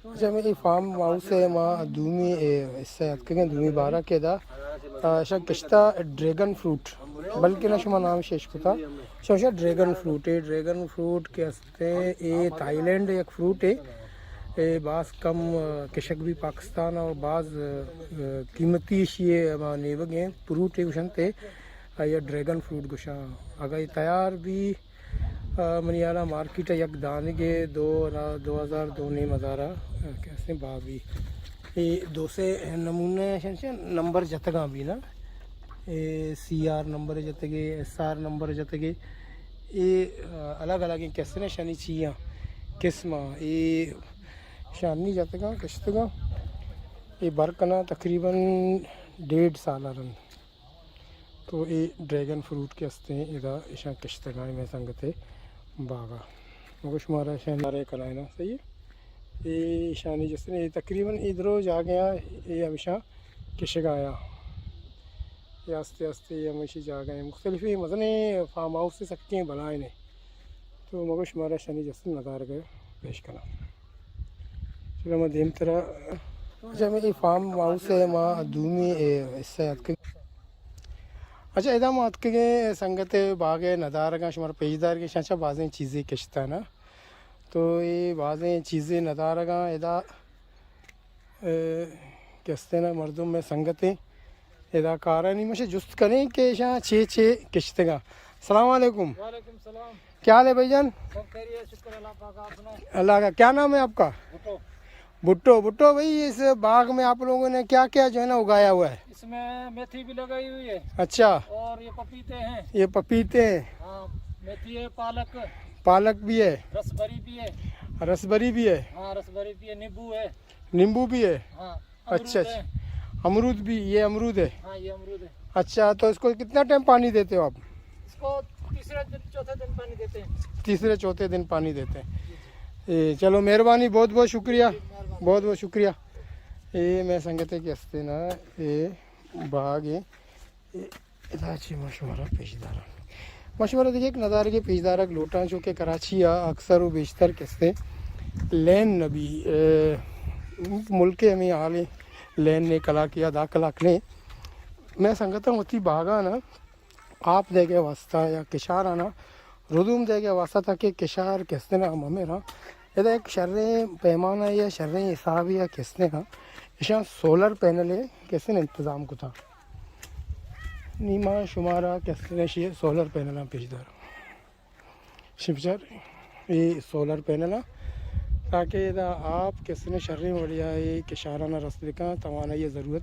اچھا، ہمے اے farm house ءِ ما دومی، اے، حصہ ءَ اتکگیں، دومی بارہ کہ ادا، آ، شا کشتا ڈریگن فروٹ، بلکہ نہ شما نام شش کتا، شا، شا ڈریگن فروٹ ءِ، ڈریگن فروٹ کہ ہستے، اے تھائی لینڈ ءِ یک فروٹ ءِ، اے باز کم، آ، کشگ بی پاکستان ءَ اور باز، آ، قیمتی ایشی ءِ ہما نیبگ ءِ فروٹ ءَ گوشنت ءِ، آئی ءَ ڈریگن فروٹ گوشاں۔ اگاں اے تیار بی، آ، منی ہیال ءَ مارکیٹ ءَ یک دانگے دو، دو ہزار، دو نیم ہزار ءَ، آ، کہ استیں بابی۔ اے دو سے نمونہ اشاں چہ نمبر جتگاں بی نا۔ اے سی آر نمبر جتگے، ایس آر نمبر جتگے۔ اے، آ، الگ الگ ہیں کہ استیں اشانی چیاں قسماں۔ اے شانی جتگاں، کشتگاں۔ اے بر کناں تقریباً ڈیڑھ سال ءَ رند۔ تو اے ڈریگن فروٹ کہ استیں، ادا اشاں کشتگاں مئے سنگتے باغا۔ مگو شمارا اشاں نارے کنائنا، صحیح ہے؟ اے اشانی جستیں، اے تقریباً اے درو جاگہ آں، اے ہمیشاں کشگایا۔ اے آستے آستے اے ہمیشی جاگہ ہیں۔ مختلفیں مزنیں فارم ہاؤس سکیں بلائیں۔ تو مگو شمارا اشانی جستیں ندارگ پیش کناں۔ چلو، ما دیم ترا۔ اچھا، ہمے اے فارم ہاؤس ءِ ما دومی، اے، حصہ ءَ اتکگ۔ اچھا، ادا ما اتکگیں سنگت ءِ باغ ءِ ندارگاں شمارا پیش دارگیں، اشاں چہ بازیں چیزے کشتہ نا۔ تو اے بازیں چیزے ندارگاں ادا، اے، کہ استیں نا مردم مئے سنگتیں۔ ادا کارانی مشے جست کنیں کہ اشاں چے چے کشتگاں۔ السلام علیکم۔ وعلیکم السلام۔ کیا حال ہے بھائی جان؟ سب خیریت، شکر اللہ پاک، آپ سنائیں۔ اللہ کا، کیا نام ہے آپ کا؟ بھٹو۔ بھٹو، بھٹو بھائی، اس باغ میں آپ لوگوں نے کیا کیا جو ہے نا اگایا ہوا ہے؟ اس میں میتھی بھی لگائی ہوئی ہے۔ اچھا۔ اور یہ پپیتے ہیں۔ یہ پپیتے ہیں۔ ہاں، میتھی ہے، پالک۔ پالک بھی ہے। رسبری بھی ہے۔ رسبری بھی ہے। ہاں، رسبری بھی ہے، نیمبو ہے۔ نیمبو بھی ہے۔ ہاں۔ اچھا، امرود اچھا۔ ہے۔ امرود بھی، یہ امرود ہے। ہاں، یہ امرود ہے۔ اچھا، تو اس کو کتنا ٹائم پانی دیتے ہو آپ؟ اس کو تیسرے دن، چوتھے دن پانی دیتے ہیں۔ تیسرے، چوتھے دن پانی دیتے ہیں۔ جی، جی۔ اے، چلو، مہربانی، بہت بہت شکریہ۔ جی، مہربانی۔ بہت بہت شکریہ۔ اے مئے سنگتے کہ استیں نا، اے باغ ہے۔ اے ادا چی ما شمارا پیش داراں۔ ما شمارا دگہ یک ندارگے پیش دارگ لوٹاں، چونکہ کراچی ءَ اکثر و بیشتر کہ استیں لین نبی، اے، ملک ءِ ہمے حال ایں، لین نے کلاک یا دہ کلاک نے۔ مئے سنگتاں وتی باغاں نا آپ دیگ ءِ واسطہ یا کشاراں نا ردوم دیگ ءِ واسطہ، تاکہ کشار کہ استیں نا ہم ہمے را ادا یک شریں پیمانہ یا شریں حسابے ءَ کہ استیں نا اشاں سولر پینل ءِ کہ استیں نا انتظام کتاں۔ نی ما شمارا کہ استیں نا شی سولر پینلاں پیش داراں۔ شی بچار، اے سولر پینلاں، تاکہ ادا آپ کہ استیں نا شریں وڑے ءَ اے کشاراں ءَ رس بکاں، توانائی ءِ ضرورت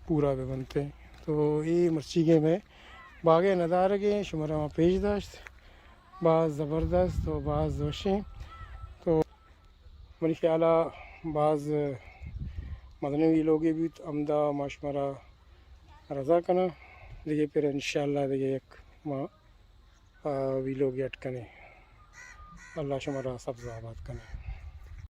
پورا بہ بنت۔ تو اے مرچیگیں مئے باغ ءِ ندارگے شمارا ما پیش داشت۔ باز زبردست و باز وشیں۔ تو منی خیال ءَ باز مزنیں ویلوگے بیت، ہمدا ما شمارا رضا کناں۔ دگہ پھر انشاءاللہ دگہ یک ما، آ، ویلوگے اڈ کنیں۔ اللہ شمارا سبز آباد کنیں۔